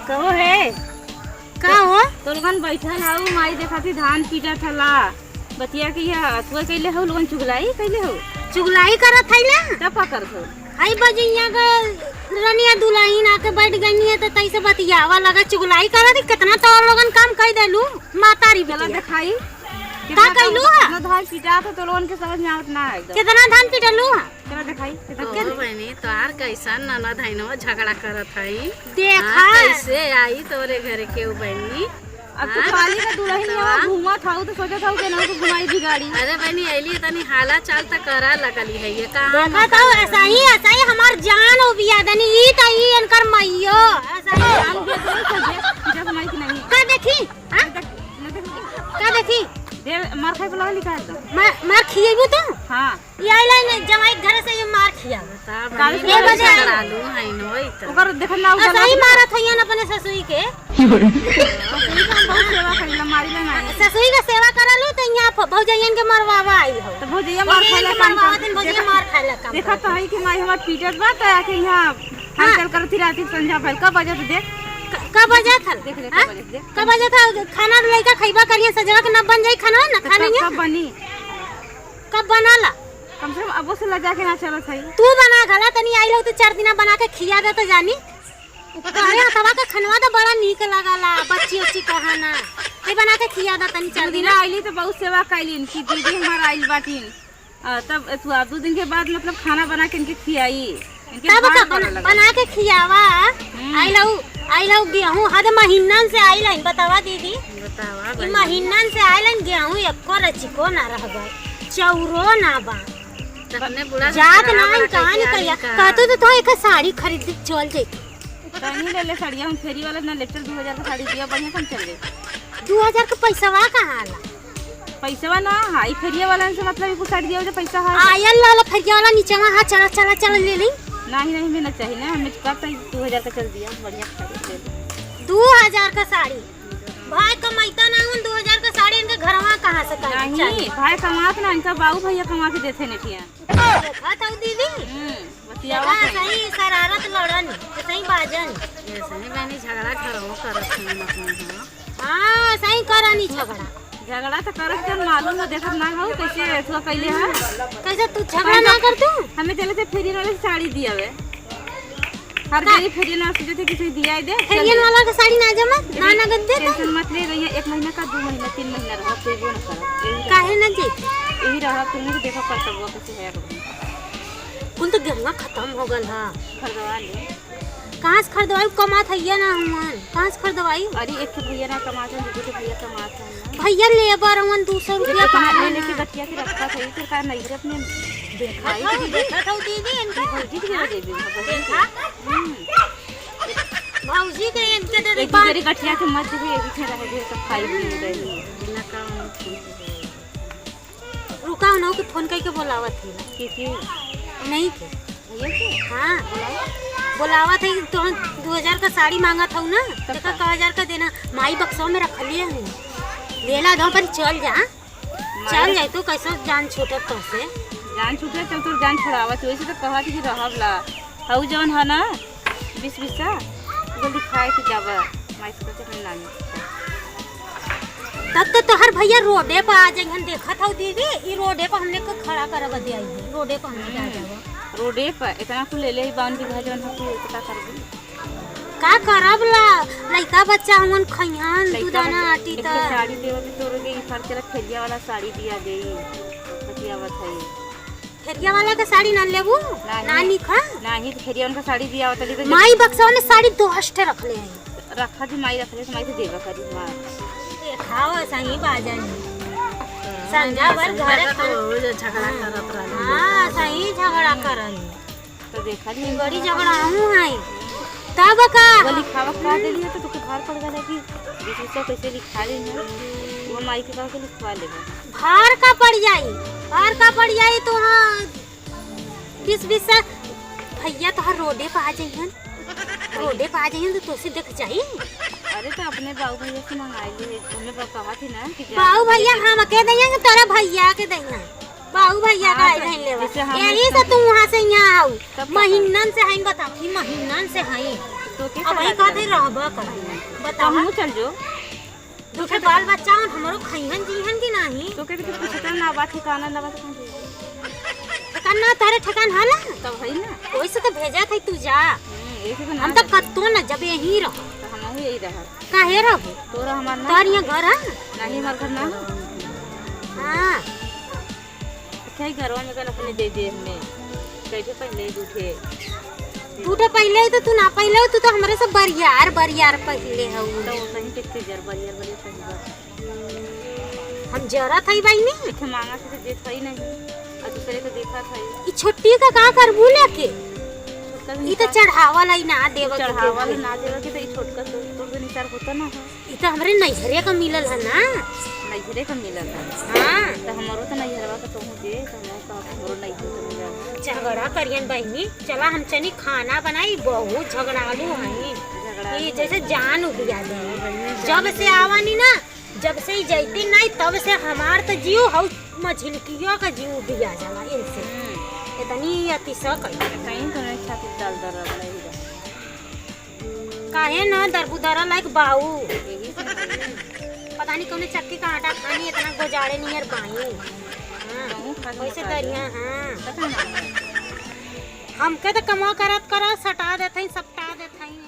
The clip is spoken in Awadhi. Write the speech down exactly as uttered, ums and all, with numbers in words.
कहो हे। का हो? तो लोगन बैठल हऊ, माई देखा थी धान पीटत हला। बतिया के यह अथुआ कइले हऊ, लोगन चुगलाई कइले हऊ। चुगलाई करत हई ना? तब का करत हऊ? हई बजैया के रनिया दुलहिन आके बैठ गइनी है, तो तैसे बतियावा लगा, चुगलाई करत ही। कितना तो और लोगन काम कइ देलू, मातारी चला बिटिया। देखाई। का कितना कइलू काम, है? कितना धान पीटा था, तो लोगन के समझ में आवत ना है एकदम। कितना धान पीटलू है? चला देखाई, कितना कहो के बहिनी, तोहार कैसन ननद है न, झगड़ा करत है। देखा। हाँ, कैसे आई तोरे घर के उ बहिनी? अब तू हाँ? काली का दुलहिन बतावा। यहाँ घूमत हऊ, तो सोचत हऊ कि ना तो घुमाई भी गाड़ी। अरे बहिनी, अइली तनी हाला चाल त करा लगली है, ये कहाँ देखा मौका तो मिला? ऐसा ही, ऐसा ही हमार जान हो बिया दनी, ई त ई इनकर मइयो, ऐसा ही। हम देख रहे थे, देख, जब माई की नहीं। का देखी? हाँ? न देख, न देख। का देखी? दे, मार खाए वाला लिखा है तो। मार, मार खिएबू तो? हाँ। ये आइला ने जमाई के घरे से ये मार खिया। बता काहे बहिनी, से बजे? झगड़ालू है न, वही तो। ओकर देखत ना, उ ऐसा ही गला मारत हइयन अपने ससुई के। ससुई के हम बहुत सेवा करीला, मारीला नहीं। ससुई के सेवा करलू तो यहाँ प-, भौजइयन के मरवावा आई हो। तो भौजइया मार भौजइयन खाइला के काम मरवावा कर। दिन, भौजइया देखत, मार खाइला काम देखत कर। तो है कि माई हमार पीटत बा, तो आके यहाँ हाँ। हलचल करत ही राती संझा भइल। कब बजत देख? क-, कब बजत हल? देख, देख, हाँ? कब बजत देख? कब बजत हल? खाना लइका खइबा करिए, सजवा के न बन जाई खाना, न तो खा कब, लेंगे। कब बनी? कब बनाला? कम से कम अबो से लजा के ना चलत हई। तू बना घला, तनी आइल हो तो चार दिना बना के खिया दे तो जानी। तोहरे हथवा के खनवा तो बड़ा नीक लागला, बच्ची उच्ची कहा ना। ते बना के खिया दे तनी चार दू दिना। दिना आइली तो बहुत सेवा कैलिन कि दीदी हमार आइल बाटिन। आ, तब तू आ दू दिन के बाद मतलब खाना बना के इनके खियाई। इनके तब भार का पड़े बना, लगा। बना के खियावा। हम्म। आइल हऊ, आइल हऊ गेहूं, हद महीनन से आइल हईन, बतावा दीदी। बतावा ई बहिनी। महीनन से आइल हईन गेहूं, एको रचिको ना रह गए, चौरो ना बा। तखने बूढ़ा जात ससुराल ना बड़ा कहाँ कैसे निकलिया। आई का? कहतू तो तोह एक साड़ी खरीद चल जइतू। कहीं ले ले साड़िया, हम फेरी वाला ना लेक्चर दू हजार का साड़ी दिया, बढ़िया से हम चल गए। दू हजार का पैसवा कहाँ आला? पैसवा ना, हाँ, ई फेरिया वाला से मतलब ई कुछ साड़ी दिया, जो पैसा है। आयल लाला फेरिया वाला नीचे में, हाँ, चला, चला, चला, ले ली। नहीं, नहीं, हमें ना चाहिए ना, हमें कब तक दू हजार का चल दिया, बढ़िया साड़ी ले ली। दू हजार का साड़ी? भाई कमाइता ना हूँ, दू हजार का साड़ी इनके घरवा कहाँ से करी? नहीं, भाई कमात ना, इनका बाबू भैया कमा के देते नेठिया। देखा था दीदी? हम्म, बतियावा देखा, था। सही शरारत लड़न, सही बाजन। ये सही बहनी झगड़ा घरों करत हन अपने, हाँ। हाँ, सही करनी झगड़ा। झगड़ा तो करत के मालूम है, देखत ना हो कैसे एथुआ कैले है। कैसे तू झगड़ा ना कर तू? हमें चले थे फेरियन वाले से साड़ी दिया वे। हर का? बेरी फेरियन वाला सोचे थे कि कोई दिया ही दे, चल फेरियन दे। वाला का साड़ी ना जमा, ना नगद दे टेंशन मत ले, रहिए एक महीना का, दो महीना, तीन महीना रहा, कोई वो ना करा। यही रहा। काहे ना जी? यही रहा, तुमने तो देखा कर सब वो कैसे है। कुल तो गहना खत्म हो गल हा। खरीदवा ले। कहाँ से खरीदवाई? कमात हइया ना हुअन। कहाँ से खरीदवाई? अरे, एक ठो भैया ना कमात हन, दू ठो भैया कमात हन ना। भैया लेबर हुअन, दू सौ रुपया देखो, कहाँ पावन लेके ना। गठिया के रखा था, इधर का नहीं, अपने देखा भाई था, के दीदी। देखा था दीदी, इनका भौजी के दे दे, भौजी के। देखा? हम्म। भौजी के इनके दे दे, एक दूसरे गठिया के मत दे, एक ही रह गए, सब खाई पी रही। बिना काम रुका, उन्हों के फोन करके बोलावत ही। के, के? नहीं के। भैया के? हाँ। बोलावा। बोलावत है कि तोहन दू हजार का साड़ी मांगत हऊ ना, तब देखा का? का हजार का देना, माई बक्सवा में रख लिए हूँ। लेला दो पर चल जा, माई चल जाए तो कैसे जान छूटत तोसे। जान छूटे चल, तोर जान छुड़ावत, वैसे तो कहत कि रहब ला। हऊ जौन है ना, बीस बीसा, जल्दी खाए के जाबा, माई से कहते अपने नानी से। तब तो तोहर भैया रोडे पर आ जाइहन, देखत हऊ दीदी, ई रोडे पर हमने के खड़ा करब दे आई है, रोडे पर हमने के आ जाबा। रोडे पर इतना कुल ले ले, बावन बीघा जौन है, तू तो का करबू? का करब ला, लइका बच्चा हमन खइहन, लइका दूध आना बच्चा, आटी एक त। ठे साड़ी देवे के तोर के, ई फर तेरा फेरिया वाला साड़ी दिया दे, ई बतिया बताई। फेरिया वाला के साड़ी ना लेबू? नाही। ना निखा? नाही, तो फेरिया उनका साड़ी दिया होता, लेकिन माई बक्सवा में साड़ी दो हस्ते रख ले हैं। रखा थी माई, रख ले, माई तो देवा करी, माँ। देखाओ, सही बाजन। संझा भर घर तो वो जो झगड़ा करत रहली। हाँ, सही झगड़ा करन। तो देखा ली। बड़ी झगड़ा हूँ है। तब का? वो लिखावा का देली है तो तुके भार पड़ गया कि बीस बीस सौ कैसे लिखा ली है? वो माई के कहा के लिखवा लेगा। भार का पड़ जाई, भार का पड़ जाई तो हाँ, बीस बीस से भैया तोहार रोडे पे आ जाइहन, रोडे पे आ जाइहन तो तोसे देख जाई। अरे तो अपने बाऊ भैया से मंगाई ले, हमें बा-, कहा थी ना कि जा बाऊ भैया हम के दइया कि तोरा भैया के दइया, बाऊ भैया का हाँ, तो नहीं लेवा। जैसे हम यही से तू वहाँ से यहाँ आऊ, तब का महीनन से हईन बता, कि महीनन से हईन। तो के अब चला वही कहते जाए? रहबा कर। तो बतावा। हमहूँ चल जो। तोके बाल बच्चा हन, हमरो खइहन जीहन कि नाही? तोके भी तो पूछता ना, बात ठिकाना ना, बात कहाँ जाई? ठिकाना तोहरे ठिकान हला? तब है ना। ओइसे तो भेजा था तू जा। हम्म, यही तो हम ना तो जाते। कत्तो न जब यहीं रह। तो हमहूँ यही रह। काहे रहबो? तोरा हमार ना। तोर यहाँ घर है? नहीं, हमार घर ना है। हाँ। अच्छा, ही घरवा में कल अपने दे दे हमें। कैसे पहले ही उठे। तू तो पहले ही तो, तू ना पहले हो, तू तो हमरे से बरियार, बरियार पहले हो। तो वो सही कितने जर बरियार, बरियार पहले। हम जरा था ही भाई नहीं। इथे मांगा से तो देत ही नहीं। और दूसरे को देखा था ही। ई छोटी का का करबू लेके? छोटका भी ई तो निकाल। चढ़ावल है ना देवा के चढ़ावल केहू। ना देवा के तो ई छोटका तो, तो भी निसार होता ना है। ई तो हमरे नैहरे का मिलल है ना। नैहरे का मिलल है। हाँ। तो हमरो तो नैहरवा का तोहू दे, तो हमरो का हमरो नैहरे का मिलल है। झगड़ा करियन बहिनी, चला हम चनी खाना बनाई, बहुत झगड़ालू हई। झगड़ालू ई जैसे हई। जान उबिया दे। जब से आवनी ना, जब से ई जैती नहीं, तब से हमार तो जीव हऊ मझिलकियो का जीव उबिया जाला इनसे। हम्म। इतनी अतिशय कई। कहीं तो नहीं छाती डाल दर रहा है। काहे न दरबुदरा लायक बाऊ। यही से। पता नहीं कौने चक्की का आटा खानी इतना गोजाड़े नियर बाई। हाँ, कहूँ खा लो वैसे बता दरिया, दो। हाँ। पता ना। हमके तो कमवा करत करत सटा देत हई, सपटा देत हई।